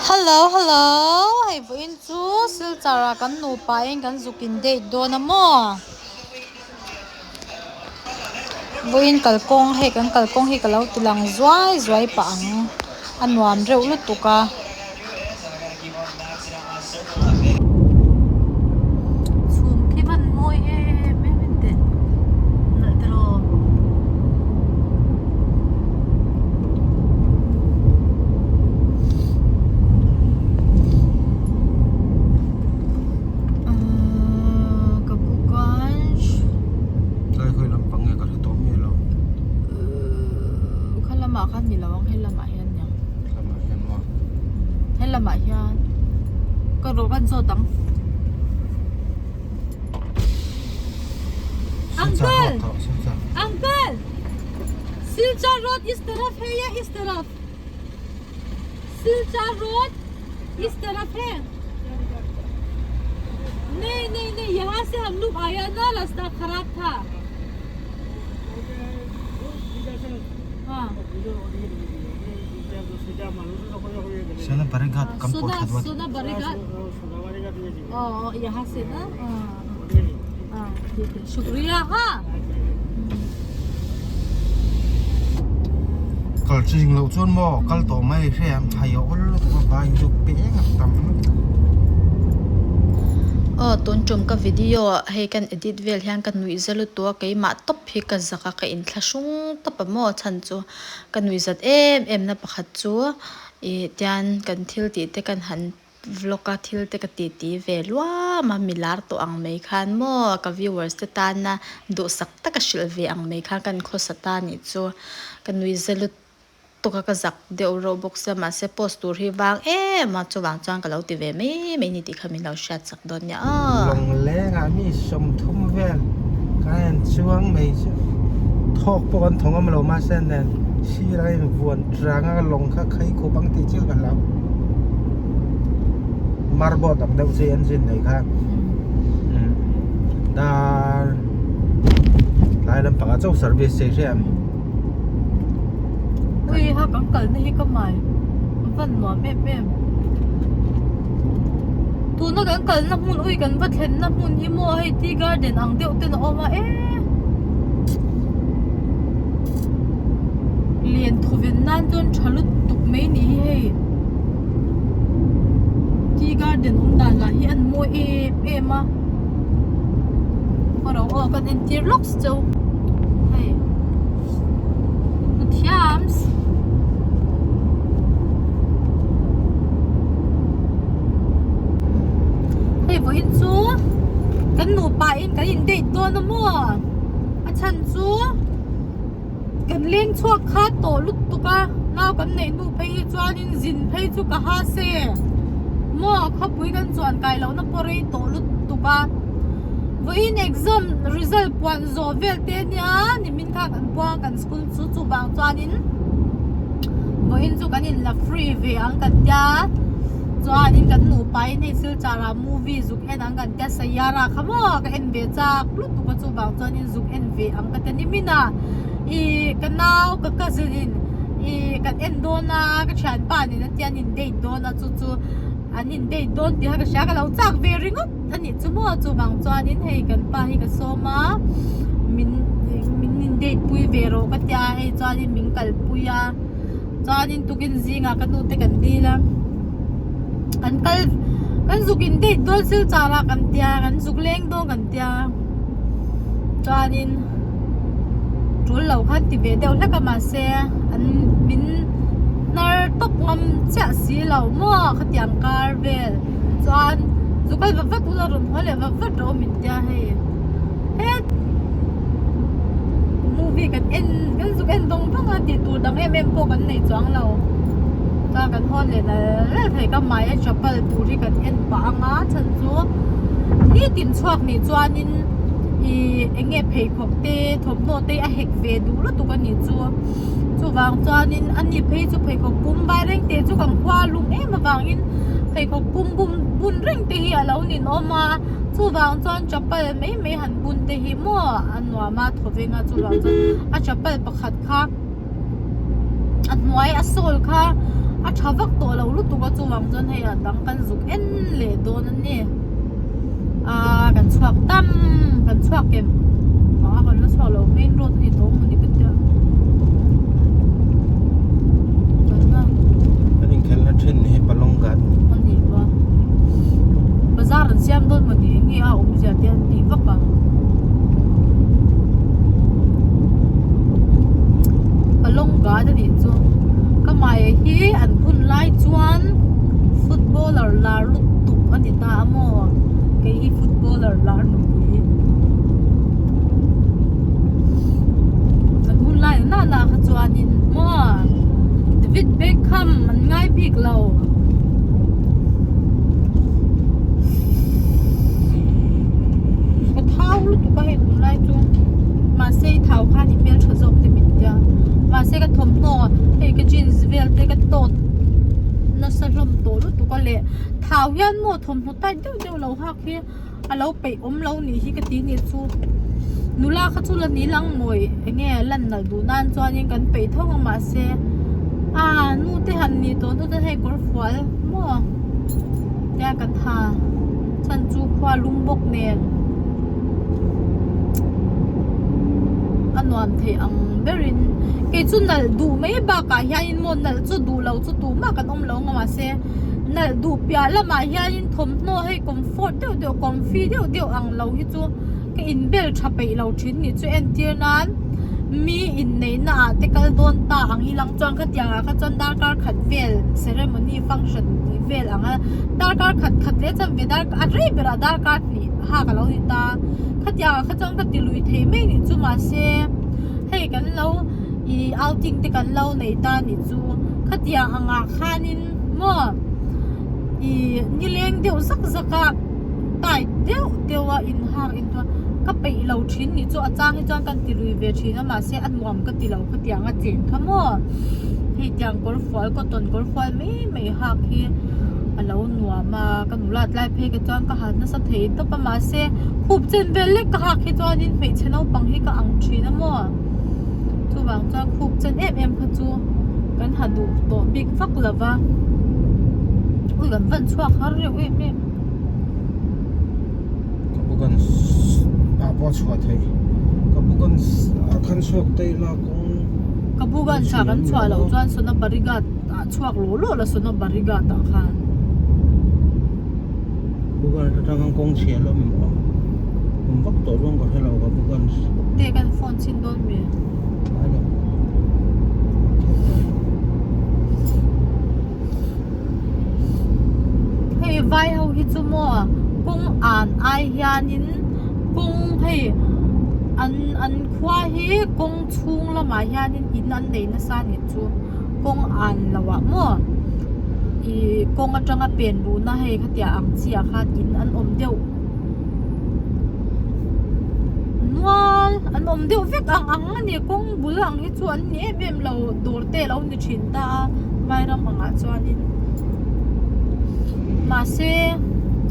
Hello hello hei vawiin chu Silchar ah kan nupa in kan zuk in date dawn a maw vawiin kalkawng hei kan kalkawng hi ka lo ti lang zuai zuai pah ang a nuam reuh lutuk a. Chhum khi van mawi em em em teh nalh tiraw. Ahh ka pu kanch. Tlai khawi lampang nge ka hre tawh miah lo. Uhh kha lamah khan ni lo ang he lamah hian niang. Lamah hian maw. He lamah hian ka rawh kan zawt ang. Uncle! Uncle! Silchar road is taraf hai ya is taraf? Silchar road is taraf hai? नहीं नहीं नहीं यहाँ से हम लोग आया ना रास्ता खराब था हाँ Sona Barighat kam सोना pawh सोना बरेघाट ओ यहाँ से ना हाँ हाँ ठीक है शुक्रिया हाँ Kal ching loh chuan maw kal tawh mai hre ang hai a awl lutuk a vai chu peng a tam lutuk. Aw tun tum ka video ah hei kan edit vel hian ka nuih za lutuk a keimah tawp hi ka zak a ka inthlahrung tawp a maw chhan chu ka nuih zat em em na pakhat chu ih tian kan thil tih te kan han vlog a thil te ka ti ti ve luam a mi lar tawh ang mai khan maw ka viewers te tana duhsak taka hrilh ve ang mai khan kan khawsa ta nih chu ka nui za lutuk a ka zak deuh reuh bawk sia mahse post tur hi vang em a chuvang chuan ka lo ti ve mai mai ni tih kha min lo hriat chak dawn nia aw. Lawnglengah mi 30 vel kan en chuang mai chu thawk pawh kan thaw ngam lo mahse nen sirah a invuan rang a lawng kha khai khup ang tih chiah ka hlau. Marboat ang deuh chi engine nei kha dar tlai lampangah chauh service che hria em. Ui ha kan kalna hi ka mai van nuam em em tuna kan kalna hmun ui kan va thlenna hmun hi maw hei tea garden ang deuh ten a awm a e Lian thawven nan chuan tha lutuk mai ni hi hei tea garden awm dan lah hi an mawi em em a kawr aw kan entir lawk cheu hei hmu thiam hei vawiin chu kan nupa in kan in date dawn a maw a chhan chu. Kan leng chhuak kha tawh lutuk a, nau kan neih hnu phei hi chuanin zin phei chu ka ha se maw khawpui kan chuan kai lohna pawh rei tawh lutuk a. Vawiin exam result puan zawh vel te ania nimin kha kan puang kan school chu chuvang chuanin vawiin chu kan inla free ve ang kan tia chuanin kan nupa in hei Silchar ah movie zuk en ang kan tia Sayara kha maw ka en ve chak lutuk a chuvang chuanin zuk en ve ang ka ti a ni min a ih ka nau ka cousin in ih kan en dawn a ka thianpa nen a tia an in date dawn a chu chu an in date dawn tih kha ka hria ka lo chak ve ringawt a nih chu maw chuvang chuanin hei kan pa hi ka sawm a min min in date pui ve rawh ka tia hei chuanin min kalpui a chuanin tukin zingah ka nu te kan dil a kan kal kan zuk in date dawn silchar ah kan tia kan zuk leng dawn kan tia. Chuanin tul lo khan ti ve deuh hlek a mahse an min hnar tawp ngam chiah si lo maw khatiang kar vel chuan zu kal vat vat ula rawn haw leh vat vat rawh min tia hei het movie kan en kan zuk en vang vang a tih tur dang em em pawh kan nei chuang lo chuan kan hawn leh nal nal thei ka hmai a chapal tur hi kan en pah ang a chhan chu. Nitin chhuak nih chuanin ih eng nge pheikhawk te thawmhnaw te a hek ve duh lutuk a nih chu chuvang chuanin a ni phei chu pheikhawk pum vai reng te chu kan khua lung em avangin pheikhawk pum bum bun reng te hi a lo ninawm a chuvang chuan chapal mai mai han bun te hi maw a nuam a thawveng a chuvang chuan a chapal pakhat kha a hnuai a sole kha. A tha vak tawh lo lutuk a chuvang chuan hei a dang kan zuk en leh dawn a ni. Aa kan chhuak tam kan chhuak em aa kan la chhuak lo main road a ni tawh maw ni ka tia. Kan inkhelhna thin hi Palonggat. A ni ba. Bazar an siam dawn maw ni eng nge a awmzia te an tih vak a. Palonggat a nih chu. Ka mai hi an hun lai chuan footballer lar lutuk a ni ta a maw kei hi footballer lar nupui. An hun lai na na kha chuanin maw David Beckham an ngai bik lo. Ka thau lutuk a hei tunlai chu mahse i thau khan i hmeltha zawk te min tia mahse ka thawmhnaw hei ka jeans vel te ka tawt nasa hlawm tawh lutuk a leh thau hian maw thawmhnaw tight deuh deuh lo hak hi a lo peih awm lo nih hi ka ti nih chu nula kha chu la ni lang mawi eng nge lan nalh duh nan chuanin kan peih tho ang mahse ah nu te han nih tawh hnu chuan hei kawr fual maw tia kan ha chhan chu khua lum bawk nen a nuam theih ang berin kei chu nalh duh mai bakah hianin maw nalh chu duh lo chu tumah kan awm lo ang mahse nalh duh piah lamah hianin thawmhnaw hei comfort deuh deuh comfy deuh deuh ang lo hi chu ka inbel tha peih lo thin nih chu entir nan mi inneihna ah te kal dawn ta ang i lang chuan khatiang ah kha chuan darkar khat vel ceremony function tih vel ang a darkar khat khat leh chuan ve dar a rei berah darkar hnih hak alo ni ta khatiang ah kha chuan ka ti lui thei mai nih chu mahse hei kan lo ih outing te kan lo nei ta nih chu khatiang ang ah khanin maw ih nileng deuh zak zak a tight deuh deuh a inhak intuah ka peih lo thin nih chu a chang hi chuan kan ti lui ve thin a mahse a nuam ka ti lo khatiang a chen kha maw hei tiang kawr fual cotton kawr fual mai mai hak hi a lo nuam a ka nulat lai phei ka chuan ka ha nasa thei tawp a mahse khup chen vel lek ka hak hi chuanin hmeichhe naupang hi ka ang thin a maw chuvang chuan khup chen em em kha chu kan ha duh tawh bik vak lo va ui kan van chhuak har reuh em em. Ka bukan ah pawh a chhuah theih ka bukan ah khan chhuak ta ila kawng Ka bukan ah kan chhuah loh chuan Sonabarigat ah chhuak lawh lawh la Sonabarigat ah khan. Bukan atang khan kawng chhia lo awm awm vak tawh ruang ka hre lo ka bukan. Te kan phone chin dawn mi. Hei vai ho hi chu maw kawng an ai hianin kawng hei an an khua hi kawng chhung lamah hianin in an nei nasa a nih chu kawng an loh ah maw ih kawng atanga pen luhna hei khatiang ang chi ah khan in an awm deuh. Nual an awm deuh vek ang ang a ni kawng bul ang hi chu an ni em em lo dawr te alo ni thin ta a vairam angah chuanin mahse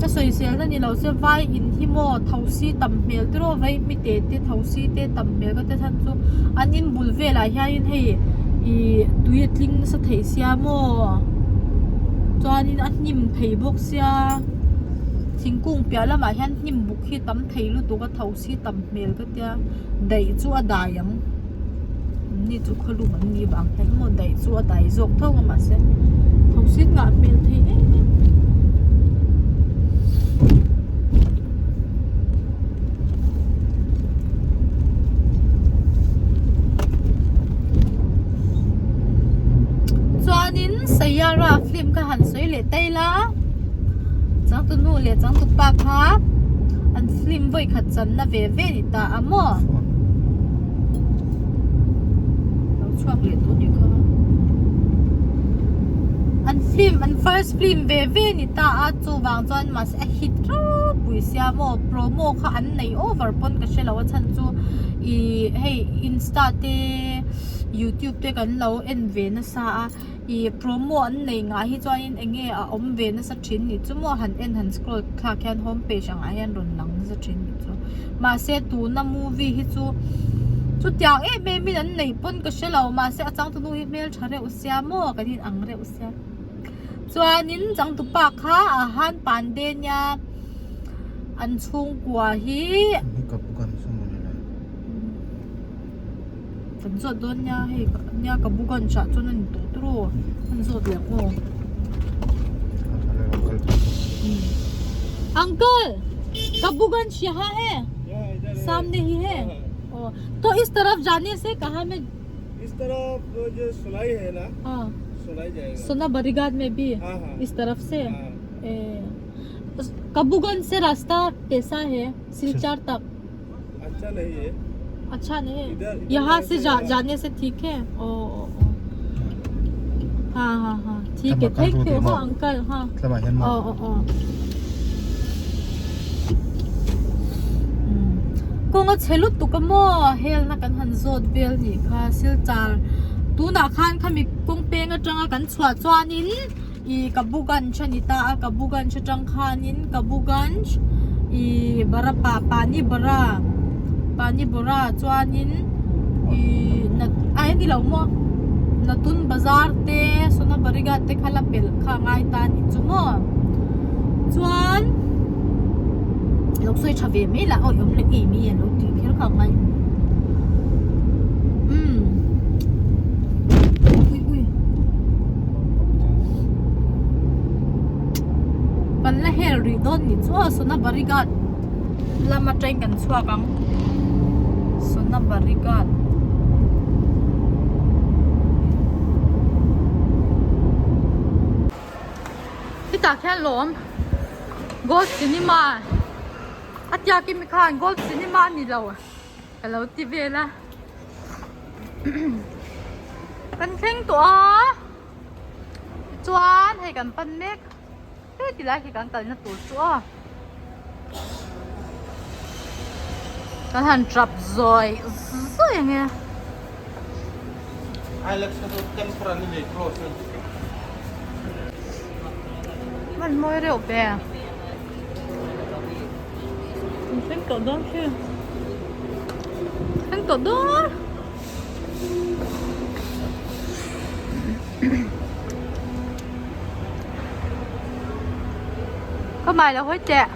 ka sawisel na ni lo se vai in hi maw thosi tam hmel te rawh vai hmi te te thosi te tam hmel ka ti chhan chu an in bul velah hianin hei ih tui a tling nasa theih sia maw chuanin a hnim thei bawk sia. Thingkung piah lamah hian hnim buk hi tam thei lutuk a tho si tam hmel ka tia daih chu a dai ang ni chu khawlum an nih vang hian maw daih chu a dai zawk tho ang mahse tho si ngah hmel thei em em. Chuanin Saiyaara film kha han sawi leh ta ila. Changtu nu leh changtu pa kha an film vawi khat channa ve ve ni ta a maw lo chhuak leh tawh nih kha an film an first film ve ve ni ta a chuvang chuan mahse a hit ropui sia maw promo kha an nei over pawn ka hrelo a chhan chu ih hei insta te youtube te kan lo en ve nasa a. Ih promo an nei ngah hi chuanin eng nge a awm ve nasa thin nih chu maw han en han scroll thlak hian home page angah hian rawn lang nasa thin nih chu mahse tuna movie hi chu Chutiang em em in an neih pawn ka hre lo mahse a changtunu hi hmeltha reuh sia maw kan in ang reuh sia. Chuanin changtupa kha a han pande nia an chhungkua hi kan zawt dawn nia hei nia ka bugan chah chuan a ni tawh tawh an zawt leh ang aw. Uncle ka bugan hria he सामने ही है तो इस तरफ जाने से कहाँ में इस तरफ जो सुनाई है ना हाँ सुनाई जाएगा सोना बरीगाद में भी हाँ, हाँ। इस तरफ से हाँ। ए, कबूगंज से रास्ता कैसा है सिलचर तक अच्छा नहीं है अच्छा नहीं है इधर- इधर यहाँ से जाने से जा, हाँ। जाने से ठीक है ओ, ओ, ओ। हाँ हाँ हाँ ठीक है मकान thank road you है हाँ माँ। अंकल हाँ tlama hian ओ maw O O kawnga chhe lutuk a maw helna kan han zawt vel nih kha silchar tunah khan khami kawng peng atanga kan chhuah chuanin ih Kabuganj a ni ta a Kabuganj atang khanin Kabuganj ih Barapa Panibara Panibara chuanin ih a ni lo maw Natun bazar te Sonabariga te kha la pelh kha a ngai ta a ni chu maw chuan lo sawi tha ve mai lah awi awm leh em em a lo tih kher kha a ngai umm ui ui kan la hel rih dawn ni chu a Sonabariga lam atangin kan chhuak ang Sonabarigat hetah khian lawm gold cinema a tiak in mi khan gold cinema a ni lo ka lo ti vel a kan thleng tawh a tichuan hei kan pan mek. Heti lai hi kan kalna tur chu aw kan han tap zawi zawi ang e. Hman mawi reuh ve kan thleng tawh dawn khi thleng tawh dawn. Ka mai lo hawi teh.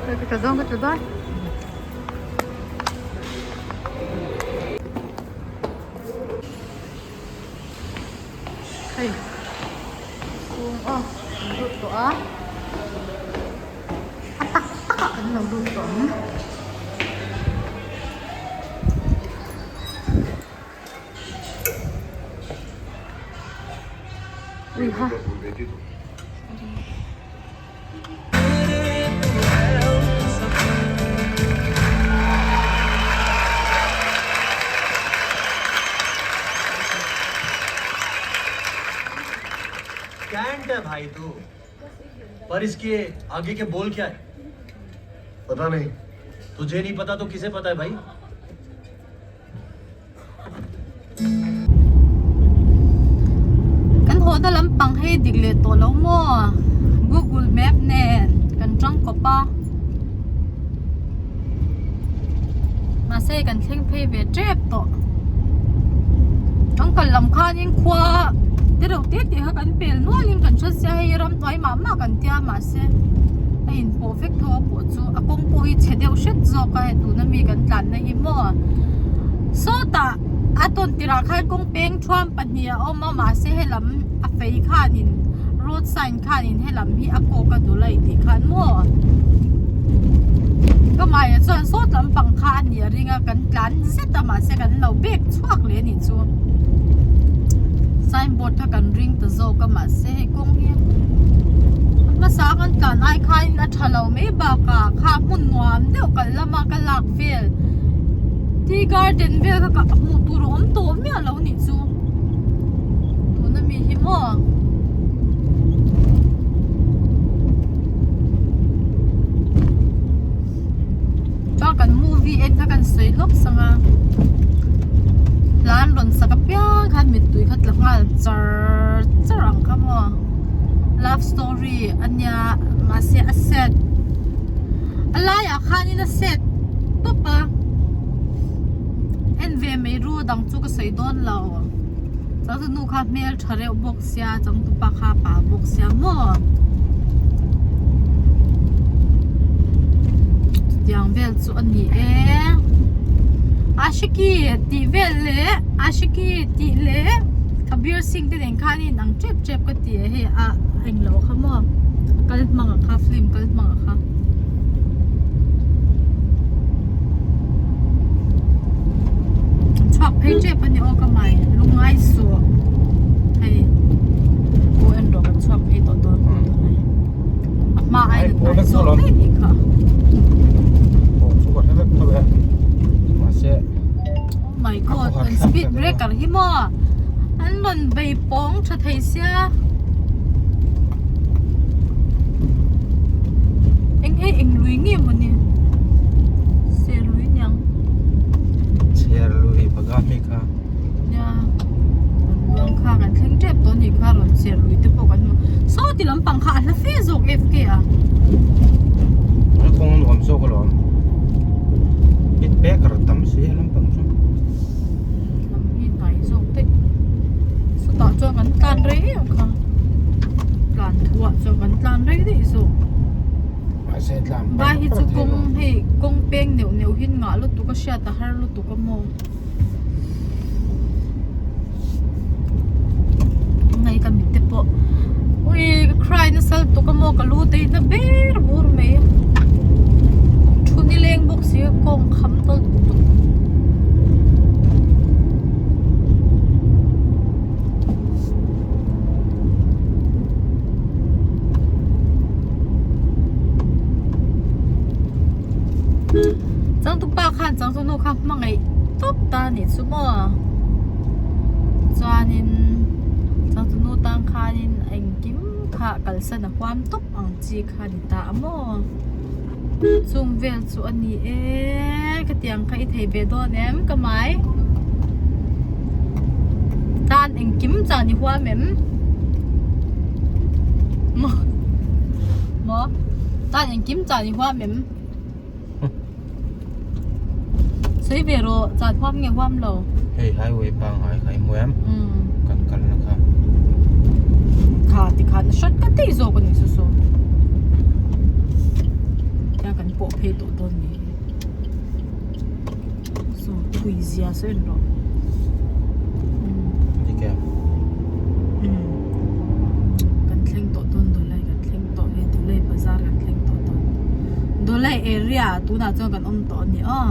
Ka tla dawn ka tla dawn. Hei chhung aw kan lut tawh a a tak tak ah kan lo lut tawh ang. Ui ha. Cantt है भाई तू पर इसके आगे के बोल क्या है पता नहीं तुझे नहीं पता तो किसे पता है भाई Kan hawhna lampang hei dik leh tawh lo maw google map nen kan tang kawp a mahse hei kan thleng phei ve tep tawh kan kal lam khanin khua te reuh te te kha kan pel nual in kan hre sia hei ramhnuai mah mah kan tia mahse a inpawh vek tho a pawh chu a kawng pawh hi chhe deuh hret zawk a hei tuna mi kan tlanna hi maw sawtah a tawn tirah khan kawng peng thuam pahnih a awm a mahse helam a fei khanin road sign khanin helam hi a kawk a dul a intih khan maw ka hmaiah chuan sawt lampang kha a nih a ring a kan tlan zet a mahse kan lo bek chhuak leh a nih chu signboard kha kan ring ta zawk a mahse hei kawng hi a hmasa kan tlan ai khanin a tha lo mai bakah kha hmun nuam deuh kal lama ka lak vel tea garden vel kha ka hmuh tur a awm tawh miah lo nih chu tuna mi hi maw. Chuan kan movie en kha kan sawi lawk sang a. Hla an rawn sak apiang khan mittui kha tla nghal char char ang kha maw love story a nia mahse a sad a laiah khanin a sad tawp a en ve mai ru dang chu ka sawi dawn lo changtu nu kha hmel tha reuh bawk sia changtupa kha pa bawk sia maw chutiang vel chu a ni e Aashiqui tih vel leh Aashiqui tih leh Kabir Singh te nen khan in ang tep tep ka ti a hei a englo kha maw kal hmang a kha film kal hmang a kha. Chhuak phei tep a ni aw ka mai lungai suh hei aw en rawh kan chhuak phei tawh dawn hei a hma aiin a hnai zawk daih nih kha oh my god kan speed breaker hi maw an rawn bei pawng tha thei sia eng hei eng lui nge maw ni ser lui niang chher lui baga mi kha nia rawn luang kha kan thleng tep tawh anih kha rawn chher lui te pawh kan hmu saw ti lampang kha a hla fe zawk FK a a kawng a nuam zawk alawm bit baker tam si a lampang chu lam hi hnai zawk daih chutah chuan kan tlan rei em kha tlan thuah chuan kan tlan rei daih zawk vai hi chu kawng hei kawng peng neuh neuh hi ngah lutuk a hriat a har lutuk a maw hei ka mit te pawh ui ka cry nasa lutuk a maw ka lu te hi na ber bur mai thu nileng bawk si a kawng kham tawlh lutuk. Changtupa khan changtunu kha hmangaih tawp ta anih chu maw chuanin changtunu tan khanin engkim kha kalsan a huam tawp ang chi kha a ni ta a maw chung vel chu a ni e khatiang kha i thei ve dawn em ka mai tan engkim chan i huam em maw maw tan engkim chan i huam em. Sawi ve rawh chan huam nge huam lo. Hei highway pangngai kha i hmu em? Kan kalna kha. Kha tikhan short ka tei zawk a ni chu saw. Tia kan pawh phei tawh dawn ni. Saw thui zia sawi en rawh. Dik em? Kan thleng tawh dawn Dawlai kan thleng tawh hei Dawlai bazar kan thleng tawh dawn. Dawlai area tunah chuan kan awm tawh a ni aw.